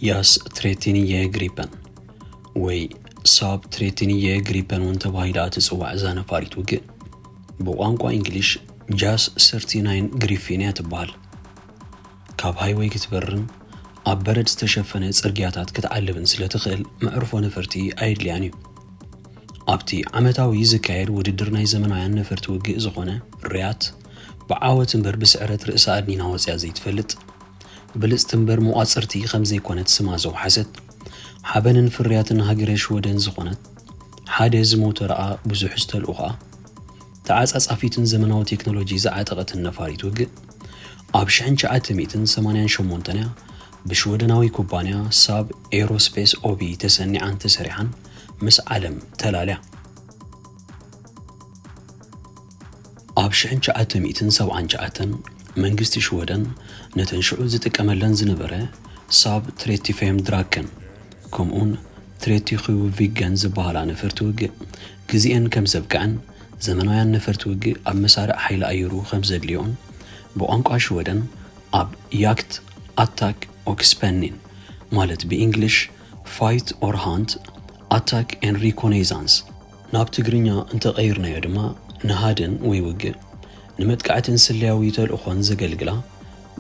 ያስ ትሬቲንየ ግሪፐን ወይ ሳብ ትሬቲንየ ግሪፐን እውን ተባሂላ ትጽዋዕ እዛ ነፋሪት ውግእ፣ ብቋንቋ እንግሊሽ ጃስ ሰርቲናይን ግሪፊን እያ ትበሃል። ካብ ሃይወይ ክትበርን ኣብ በረድ ዝተሸፈነ ጽርግያታት ክትዓልብን ስለ ትኽእል፣ መዕርፎ ነፈርቲ ኣየድልያን እዩ። ኣብቲ ዓመታዊ ዝካየድ ውድድር ናይ ዘመናውያን ነፈርቲ ውግእ ዝኾነ ሪያት፣ ብዓወት እምበር ብስዕረት ርእሳ ኣድኒና ወጽያ ዘይትፈልጥ፣ ብልጽቲ እምበር መቋጽርቲ ከም ዘይኮነት ስማ ዘውሓሰት፣ ሓበንን ፍርያትን ሃገረ ሽወደን ዝኾነት፣ ሓደ ዝሞተርኣ ብዙሕ ዝተልኡኻ፣ ተዓጻጻፊትን ዘመናዊ ቴክኖሎጂ ዝዓጠቐትን ነፋሪት ውግእ፣ ኣብ ሽሕን ትሽዓተ ሚእትን ሰማንያን ሸሞንተን እያ ብሽወደናዊ ኩባንያ ሳብ ኤሮስፔስ ኦቢ ተሰኒዓን ተሰሪሓን ምስ ዓለም ተላልያ። ኣብ ሽሕን ትሽዓተ ሚእትን ሰብዓን ትሽዓተን መንግስቲ ሽወደን ነተን ሽዑ ዝጥቀመለን ዝነበረ ሳብ ትሬቲፌም ድራከን ከምኡውን ትሬቲኹ ቪገን ዝበሃላ ነፈርቲ ውግእ ግዜኤን ከም ዘብቅዐን፣ ዘመናውያን ነፈርቲ ውግእ ኣብ መሳርዕ ሓይሊ ኣየሩ ከም ዘድልዮን፣ ብቋንቋ ሽወደን ኣብ ያክት ኣታክ ኦክስፐኒን፣ ማለት ብእንግሊሽ ፋይት ኦር ሃንት ኣታክ ኤን ሪኮኔዛንስ፣ ናብ ትግርኛ እንተቐይርናዮ ድማ ንሃድን ወይ ውግእ፣ ንመጥቃዕትን ስለያዊ ተልእኾን ዘገልግላ፣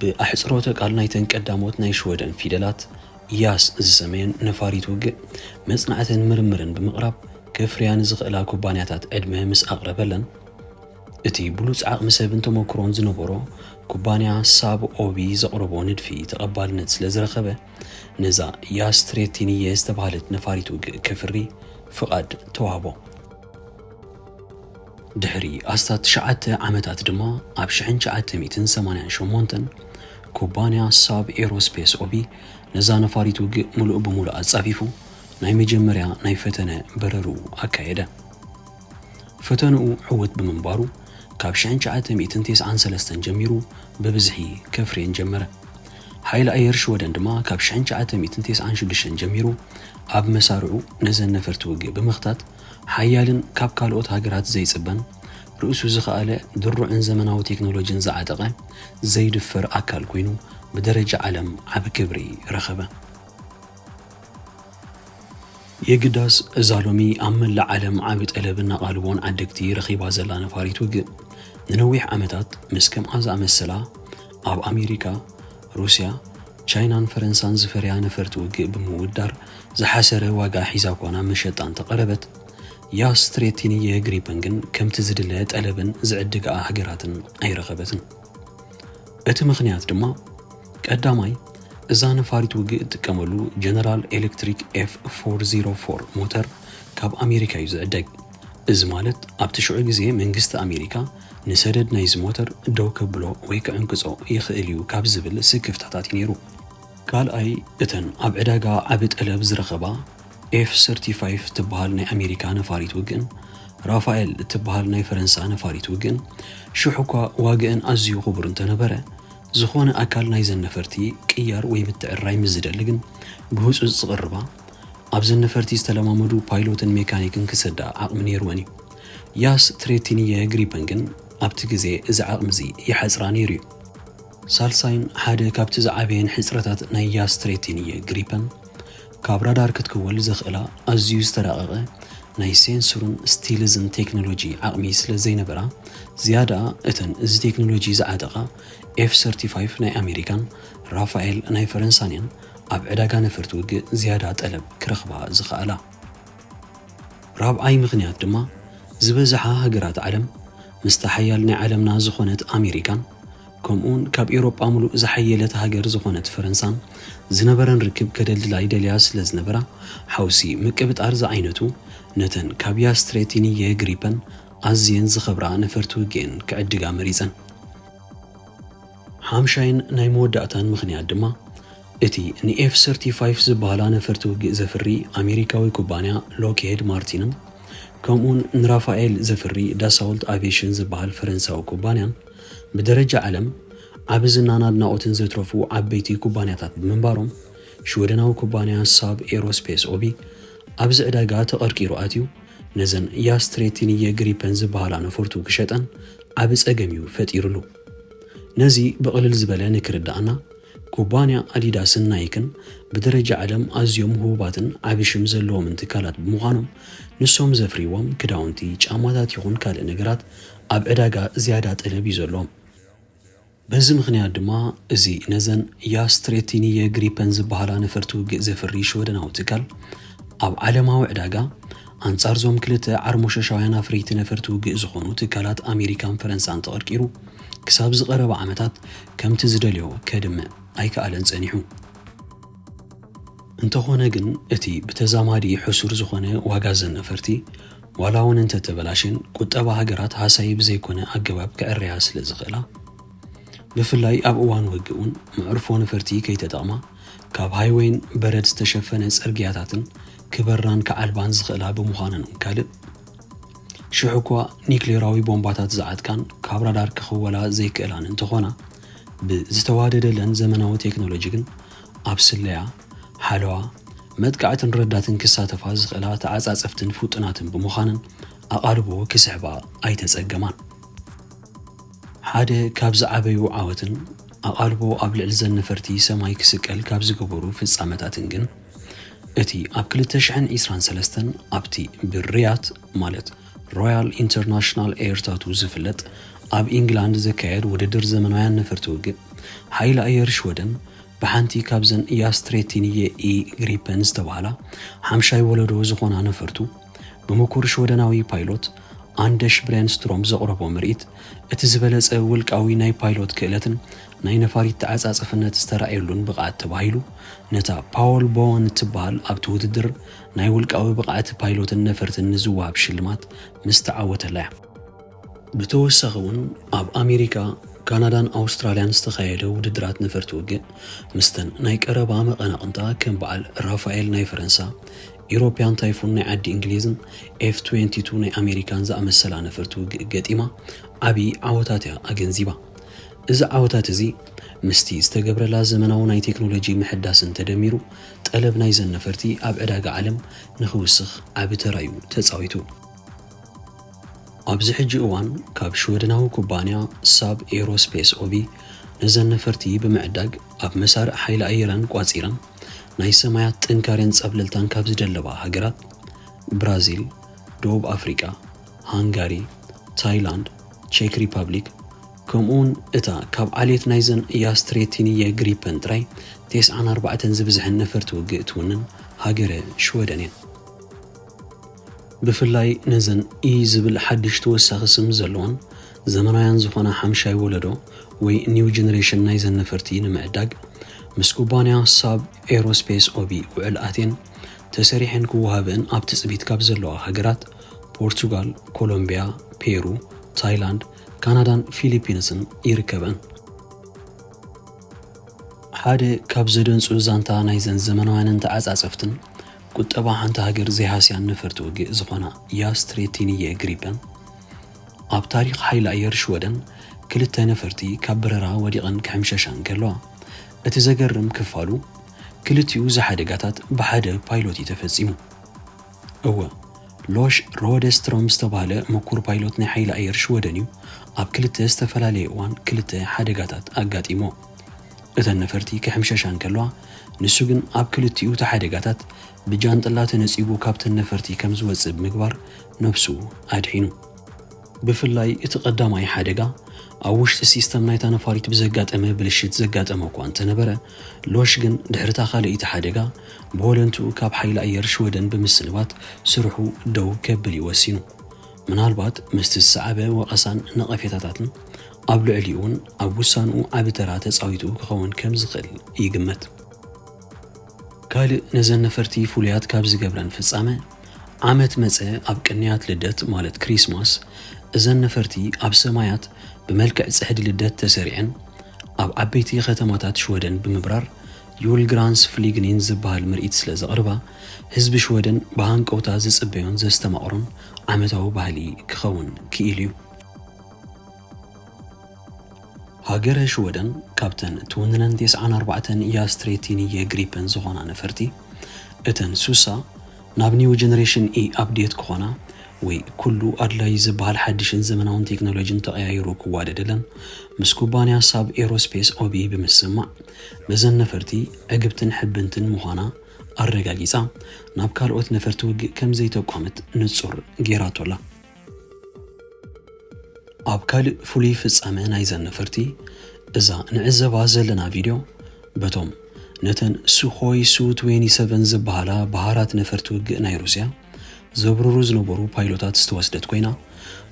ብኣሕጽሮተ ቃል ናይተን ቀዳሞት ናይ ሽወደን ፊደላት ያስ ዝሰመየን ነፋሪት ውግእ መጽናዕትን ምርምርን ብምቕራብ ከፍርያ ንዝኽእላ ኩባንያታት ዕድመ ምስ ኣቕረበለን፣ እቲ ብሉጽ ዓቕሚ ሰብን ተመክሮን ዝነበሮ ኩባንያ ሳብ ኦቢ ዘቕረቦ ንድፊ ተቐባልነት ስለ ዝረኸበ፣ ነዛ ያስ ትሬቲንየ ዝተባህለት ነፋሪት ውግእ ከፍሪ ፍቓድ ተዋህቦ። ድሕሪ ኣስታት ትሽዓተ ዓመታት ድማ፣ ኣብ ሽሕን ትሽዓተ ሚእትን ሰማንያን ሸሞንተን ኩባንያ ሳብ ኤሮስፔስ ኦቢ ነዛ ነፋሪት ውግእ ምሉእ ብምሉእ ኣጻፊፉ ናይ መጀመርያ ናይ ፈተነ በረርኡ ኣካየደ። ፈተንኡ ዕዉት ብምንባሩ፣ ካብ ሽሕን ትሽዓተ ሚእትን ተስዓን ሰለስተን ጀሚሩ ብብዝሒ ከፍርየን ጀመረ። ሓይሊ ኣየር ሽወደን ድማ ካብ ሽሕን ትሽዓተ ሚእትን ተስዓን ሽዱሽተን ጀሚሩ ኣብ መሳርዑ ነዘን ነፈርቲ ውግእ ብምኽታት፣ ሓያልን ካብ ካልኦት ሃገራት ዘይጽበን፣ ርእሱ ዝኸኣለ ድሩዕን ዘመናዊ ቴክኖሎጂን ዝዓጠቐ ዘይድፈር ኣካል ኮይኑ ብደረጃ ዓለም ዓቢ ክብሪ ረኸበ። የግዳስ እዛ ሎሚ ኣብ መላእ ዓለም ዓቢ ጠለብ እናቓልቦን ዓደግቲ ረኺባ ዘላ ነፋሪት ውግእ፣ ንነዊሕ ዓመታት ምስ ከምኣ ዝኣመሰላ ኣብ ኣሜሪካ፣ ሩስያ፣ ቻይናን ፈረንሳን ዝፈርያ ነፈርቲ ውግእ ብምውዳር ዝሓሰረ ዋጋ ሒዛ እኳ ናብ መሸጣ እንተቐረበት፣ ያስ ትሬቲንየ ግሪፐን ግን ከምቲ ዝድለ ጠለብን ዝዕድግኣ ሃገራትን ኣይረኸበትን። እቲ ምኽንያት ድማ፣ ቀዳማይ፣ እዛ ነፋሪት ውግእ እትጥቀመሉ ጀነራል ኤሌክትሪክ ኤፍ ፎር ዜሮ ፎር ሞተር ካብ ኣሜሪካ እዩ ዝዕደግ። እዚ ማለት፣ ኣብቲ ሽዑ ግዜ መንግስቲ ኣሜሪካ ንሰደድ ናይዚ ሞተር ደው ከብሎ ወይ ክዕንቅጾ ይኽእል እዩ ካብ ዝብል ስክፍታታት እዩ ነይሩ። ካልኣይ፣ እተን ኣብ ዕዳጋ ዓቢ ጠለብ ዝረኸባ ኤፍ ሰርቲፋይቭ ትበሃል ናይ ኣሜሪካ ነፋሪት ውግእን ራፋኤል እትበሃል ናይ ፈረንሳ ነፋሪት ውግእን፣ ሽሕ እኳ ዋግአን ኣዝዩ ክቡር እንተነበረ፣ ዝኾነ ኣካል ናይዘን ነፈርቲ ቅያር ወይ ምትዕርራይ ምስ ዝደሊ ግን፣ ብህጹጽ ዝቕርባ፣ ኣብዘን ነፈርቲ ዝተለማመዱ ፓይሎትን ሜካኒክን ክሰዳ ዓቕሚ ነይርወን እዩ። ያስ ትሬቲንየ ግሪፐን ግን ኣብቲ ግዜ እዚ ዓቕሚ እዚ ይሓጽራ ነይሩ እዩ። ሳልሳይን ሓደ ካብቲ ዝዓበየን ሕጽረታት ናይ ያስ ትሬቲንየ ግሪፐን፣ ካብ ራዳር ክትክወል ዘኽእላ ኣዝዩ ዝተራቐቐ ናይ ሴንስሩን ስቲልዝን ቴክኖሎጂ ዓቕሚ ስለ ዘይነበራ፣ ዝያዳ እተን እዚ ቴክኖሎጂ ዝዓጠቓ ኤፍ ሰርቲፋይቭ ናይ ኣሜሪካን ራፋኤል ናይ ፈረንሳን እየን ኣብ ዕዳጋ ነፈርቲ ውግእ ዝያዳ ጠለብ ክረኽባ ዝኸኣላ። ራብዓይ ምኽንያት ድማ፣ ዝበዝሓ ሃገራት ዓለም ምስታ ሓያል ናይ ዓለምና ዝኾነት ኣሜሪካን፣ ከምኡውን ካብ ኤውሮጳ ምሉእ ዝሓየለት ሃገር ዝኾነት ፈረንሳን ዝነበረን ርክብ ከደልድላ ይደልያ ስለ ዝነበራ፣ ሓውሲ ምቅብጣር ዝዓይነቱ ነተን ካብ ያስ ትሬቲንየ ግሪፐን ኣዝየን ዝኸብራ ነፈርቲ ውግእን ክዕድጋ መሪጸን። ሓምሻይን ናይ መወዳእታን ምኽንያት ድማ፣ እቲ ንኤፍ ሰርቲፋይቭ ዝበሃላ ነፈርቲ ውግእ ዘፍሪ ኣሜሪካዊ ኩባንያ ሎክሄድ ማርቲንን፣ ከምኡውን ንራፋኤል ዘፍሪ ዳሳውልት ኣቪዬሽን ዝበሃል ፈረንሳዊ ኩባንያን፣ ብደረጃ ዓለም ዓቢ ዝናን ኣድናቖትን ዘትረፉ ዓበይቲ ኩባንያታት ብምንባሮም፣ ሽወደናዊ ኩባንያ ሳብ ኤሮስፔስ ኦቢ ኣብዚ ዕዳጋ ተቐርቂሩ ኣትዩ፣ ነዘን ያስ ትሬቲንየ ግሪፐን ዝበሃላ ነፈርቱ ክሸጠን ዓቢ ጸገም እዩ ፈጢሩሉ። ነዚ ብቕልል ዝበለ ንክርድኣና፣ ኩባንያ ኣዲዳስን ናይክን ብደረጃ ዓለም ኣዝዮም ህቡባትን ዓቢ ሽም ዘለዎምን ትካላት ብምዃኖም፣ ንሶም ዘፍርይዎም ክዳውንቲ፣ ጫማታት ይኹን ካልእ ነገራት ኣብ ዕዳጋ ዝያዳ ጠለብ እዩ ዘለዎም። በዚ ምኽንያት ድማ፣ እዚ ነዘን ያስትሬቲኒየ ግሪፐን ዝበሃላ ነፈርቲ ውግእ ዘፍሪ ሽወደናዊ ትካል፣ ኣብ ዓለማዊ ዕዳጋ፣ ኣንጻርዞም ክልተ ዓርሞሸሻውያን ኣፍረይቲ ነፈርቲ ውግእ ዝኾኑ ትካላት ኣሜሪካን ፈረንሳን ተቐርቂሩ፣ ክሳብ ዝቐረባ ዓመታት ከምቲ ዝደልዮ ከድምዕ ኣይከኣለን ጸኒሑ። እንተኾነ ግን፣ እቲ ብተዛማዲ ሕሱር ዝኾነ ዋጋ ዘን ነፈርቲ፣ ዋላ እውን እንተተበላሸን፣ ቁጠባ ሃገራት ሃሳዪ ብዘይኮነ ኣገባብ ክዕረያ ስለ ዝኽእላ፣ ብፍላይ ኣብ እዋን ውግእ እውን፣ መዕርፎ ነፈርቲ ከይተጠቕማ፣ ካብ ሃይወይን በረድ ዝተሸፈነ ጽርግያታትን ክበራን ክዓልባን ዝኽእላ ብምዃነን እውን ካልእ፣ ሽሕ እኳ ኒክሌራዊ ቦምባታት ዝዓጥቃን ካብ ራዳር ክኽወላ ዘይክእላን እንተኾና፣ ብዝተዋደደለን ዘመናዊ ቴክኖሎጂ ግን፣ ኣብ ስለያ፣ ሓለዋ፣ መጥቃዕትን ረዳትን ክሳተፋ ዝኽእላ ተዓጻጸፍትን ፍጡናትን ብምዃነን፣ ኣቓልቦ ክስሕባ ኣይተጸገማን። ሓደ ካብ ዝዓበዩ ዓወትን፣ ኣቓልቦ ኣብ ልዕሊ ዘን ነፈርቲ ሰማይ ክስቀል ካብ ዝገበሩ ፍጻመታትን ግን፣ እቲ ኣብ ክልተ ሽሕን ዕስራን ሰለስተን ኣብቲ ብሪያት፣ ማለት ሮያል ኢንተርናሽናል ኤር ታቱ ዝፍለጥ፣ ኣብ ኢንግላንድ ዝካየድ ውድድር ዘመናውያን ነፈርቲ ውግእ፣ ሓይሊ ኣየር ሽወደን ብሓንቲ ካብዘን ያስትሬቲኒየ ኢ ግሪፐን ዝተባህላ ሓምሻይ ወለዶ ዝኾና ነፈርቱ፣ ብምኩር ሽወደናዊ ፓይሎት ኣንደሽ ብሬንስትሮም ዘቕረቦ ምርኢት፣ እቲ ዝበለጸ ውልቃዊ ናይ ፓይሎት ክእለትን ናይ ነፋሪት ተዓጻጻፍነት ዝተራእየሉን ብቕዓት ተባሂሉ፣ ነታ ፓወል ቦወን እትበሃል ኣብቲ ውድድር ናይ ውልቃዊ ብቕዓት ፓይሎትን ነፈርትን ንዝወሃብ ሽልማት ምስ ተዓወተላ እያ። ብተወሳኺ እውን ኣብ ኣሜሪካ፣ ካናዳን ኣውስትራልያን ዝተኻየደ ውድድራት ነፈርቲ ውግእ፣ ምስተን ናይ ቀረባ መቐናቕንታ ከም በዓል ራፋኤል ናይ ፈረንሳ፣ ኢሮፕያን ታይፉን ናይ ዓዲ እንግሊዝን ኤፍ ትዌንቲ ቱ ናይ ኣሜሪካን ዝኣመሰላ ነፈርቲ ውግእ ገጢማ ዓቢ ዓወታት እያ ኣገንዚባ። እዚ ዓወታት እዚ ምስቲ ዝተገብረላ ዘመናዊ ናይ ቴክኖሎጂ ምሕዳስን ተደሚሩ፣ ጠለብ ናይዘን ነፈርቲ ኣብ ዕዳጋ ዓለም ንኽውስኽ ዓቢ ተራ እዩ ተጻዊቱ። ኣብዚ ሕጂ እዋን ካብ ሽወደናዊ ኩባንያ ሳብ ኤሮስፔስ ኦቢ ነዘን ነፈርቲ ብምዕዳግ ኣብ መሳርዕ ሓይሊ ኣየረን ቋጺረን ናይ ሰማያት ጥንካሬን ጸብለልታን ካብ ዝደለባ ሃገራት ብራዚል፣ ደቡብ ኣፍሪቃ፣ ሃንጋሪ፣ ታይላንድ፣ ቼክ ሪፐብሊክ፣ ከምኡውን እታ ካብ ዓሌት ናይዘን ያስትሬቲኒየ ግሪፐን ጥራይ ተስዓን ኣርባዕተን ዝብዝሐን ነፈርቲ ውግእ ትውንን ሃገረ ሽወደን እየን። ብፍላይ ነዘን ኢ ዝብል ሓድሽ ተወሳኺ ስም ዘለወን ዘመናውያን ዝኾና ሓምሻይ ወለዶ ወይ ኒው ጀነሬሽን ናይዘን ነፈርቲ ንምዕዳግ ምስ ኩባንያ ሳብ ኤሮስፔስ ኦቢ ውዕል ኣትየን ተሰሪሐን ክወሃበን ኣብ ትጽቢት ካብ ዘለዋ ሃገራት ፖርቱጋል፣ ኮሎምቢያ፣ ፔሩ፣ ታይላንድ፣ ካናዳን ፊሊፒንስን ይርከበን። ሓደ ካብ ዘደንጹ ዛንታ ናይዘን ዘመናውያንን ተዓጻጸፍትን ቁጠባ ሓንቲ ሃገር ዘይሃስያን ነፈርቲ ውግእ ዝኾና ያስትሬቲኒየ ግሪፐን፣ ኣብ ታሪኽ ሓይሊ ኣየር ሽወደን ክልተ ነፈርቲ ካብ በረራ ወዲቐን ክሕምሸሻ እንከለዋ፣ እቲ ዘገርም ክፋሉ፣ ክልቲኡ እዚ ሓደጋታት ብሓደ ፓይሎት እዩ ተፈጺሙ። እወ፣ ሎሽ ሮደስትሮም ዝተባህለ ምኩር ፓይሎት ናይ ሓይሊ ኣየር ሽወደን እዩ ኣብ ክልተ ዝተፈላለየ እዋን ክልተ ሓደጋታት ኣጋጢሞ። እተን ነፈርቲ ክሕምሸሻ እንከለዋ፣ ንሱ ግን ኣብ ክልቲኡ እቲ ሓደጋታት ብጃንጥላ ተነጺጉ ካብተን ነፈርቲ ከም ዝወጽእ ብምግባር ነብሱ ኣድሒኑ። ብፍላይ እቲ ቀዳማይ ሓደጋ ኣብ ውሽጢ ሲስተም ናይታ ነፋሪት ብዘጋጠመ ብልሽት ዘጋጠመ እኳ እንተነበረ፣ ሎሽ ግን ድሕሪታ ካልኣይቲ ሓደጋ ብወለንትኡ ካብ ሓይሊ ኣየር ሽወደን ብምስንባት ስርሑ ደው ከብል እዩ ወሲኑ። ምናልባት ምስቲ ዝሰዓበ ወቐሳን ነቐፌታታትን ኣብ ልዕሊኡ እውን ኣብ ውሳንኡ ዓቢ ተራ ተጻዊቱ ክኸውን ከም ዝኽእል ይግመት። ካልእ ነዘን ነፈርቲ ፍሉያት ካብ ዝገብረን ፍጻመ፣ ዓመት መጸ ኣብ ቅንያት ልደት ማለት ክሪስማስ፣ እዘን ነፈርቲ ኣብ ሰማያት ብመልክዕ ጽሕዲ ልደት ተሰሪዐን ኣብ ዓበይቲ ከተማታት ሽወደን ብምብራር ዩልግራንስ ፍሊግኒን ዝበሃል ምርኢት ስለ ዘቕርባ፣ ህዝቢ ሽወደን ብሃንቀውታ ዝጽበዮን ዘስተማቕሮን ዓመታዊ ባህሊ ክኸውን ክኢሉ እዩ። ሃገረ ሽወደን ካብተን ትውንነን ተስዓን ኣርባዕተን ያስትሬቲኒየ ግሪፐን ዝኾና ነፈርቲ፣ እተን ሱሳ ናብ ኒው ጀነሬሽን ኢ ኣፕዴት ክኾና ወይ ኩሉ ኣድላዪ ዝበሃል ሓድሽን ዘመናውን ቴክኖሎጂን ተቐያይሩ ክዋደደለን ምስ ኩባንያ ሳብ ኤሮስፔስ ኦቢ ብምስምማዕ፣ በዘን ነፈርቲ ዕግብትን ሕብንትን ምዃና ኣረጋጊጻ፣ ናብ ካልኦት ነፈርቲ ውግእ ከም ዘይተቋምት ንጹር ጌራቶላ። ኣብ ካልእ ፍሉይ ፍጻመ ናይዘን ነፈርቲ፣ እዛ ንዕዘባ ዘለና ቪድዮ፣ በቶም ነተን ሱኾይ ሱ ትዌንቲ ሰቨን ዝበሃላ በሃራት ነፈርቲ ውግእ ናይ ሩስያ ዘብርሩ ዝነበሩ ፓይሎታት ዝተወስደት ኮይና፣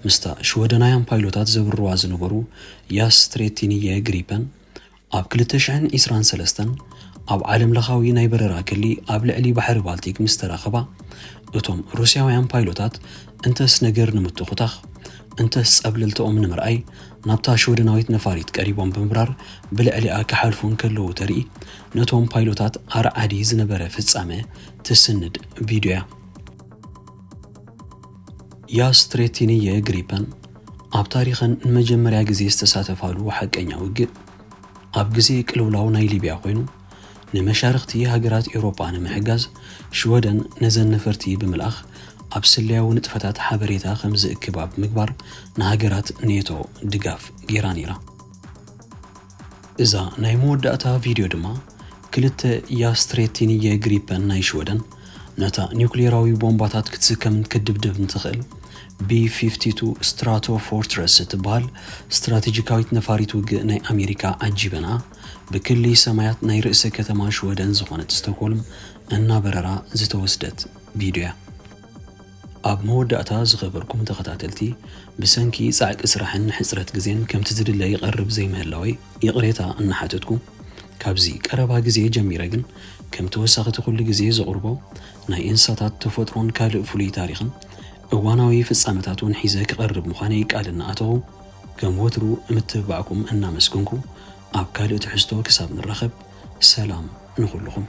ምስታ ሽወደናውያን ፓይሎታት ዘብርርዋ ዝነበሩ ያስ ትሬቲንየ ግሪፐን ኣብ ክልተ ሽሕን ዕስራን ሰለስተን ኣብ ዓለም ለኻዊ ናይ በረራ ክሊ ኣብ ልዕሊ ባሕሪ ባልቲክ ምስ ተራኸባ፣ እቶም ሩስያውያን ፓይሎታት እንተስ ነገር ንምትኹታኽ፣ እንተስ ጸብለልትኦም ንምርኣይ ናብታ ሽወደናዊት ነፋሪት ቀሪቦም ብምብራር ብልዕሊኣ ክሓልፉ እንከለዉ ተርኢ፣ ነቶም ፓይሎታት ኣርዓዲ ዝነበረ ፍጻመ ትስንድ ቪድዮ እያ። ያስ ትሬቲንየ ግሪፐን ኣብ ታሪኸን ንመጀመርያ ግዜ ዝተሳተፋሉ ሓቀኛ ውግእ ኣብ ግዜ ቅልውላው ናይ ሊብያ ኮይኑ፣ ንመሻርኽቲ ሃገራት ኤውሮጳ ንምሕጋዝ ሽወደን ነዘን ነፈርቲ ብምልኣኽ ኣብ ስለያዊ ንጥፈታት ሓበሬታ ከም ዝእክባ ብምግባር ንሃገራት ኔቶ ድጋፍ ጌራ ነይራ። እዛ ናይ መወዳእታ ቪድዮ ድማ ክልተ ያስ ትሬቲንየ ግሪፐን ናይ ሽወደን ነታ ኒውክሌራዊ ቦምባታት ክትስከምን ክትድብድብን ትኽእል ቢ ፊፍቲ ቱ ስትራቶ ፎርትረስ እትበሃል ስትራቴጂካዊት ነፋሪት ውግእ ናይ ኣሜሪካ ዓጂበንኣ ብክሊ ሰማያት ናይ ርእሰ ከተማ ሽወደን ዝኾነት ስቶክሆልም እናበረራ ዝተወስደት ቪድዮ እያ። ኣብ መወዳእታ ዝኸበርኩም ተኸታተልቲ፣ ብሰንኪ ጻዕቂ ስራሕን ሕጽረት ግዜን ከምቲ ዝድለ ይቐርብ ዘይምህላወይ ይቕሬታ እናሓተትኩ፣ ካብዚ ቀረባ ግዜ ጀሚረ ግን ከም ተወሳኺቲ ኩሉ ግዜ ዘቕርቦ ናይ እንስሳታት ተፈጥሮን ካልእ ፍሉይ ታሪኽን እዋናዊ ፍጻመታት እውን ሒዘ ክቐርብ ምዃነይ ቃል እናኣተኹ፣ ከም ወትሩ ምትብባዕኩም እናመስገንኩ፣ ኣብ ካልእ ትሕዝቶ ክሳብ ንራኸብ ሰላም ንኹልኹም።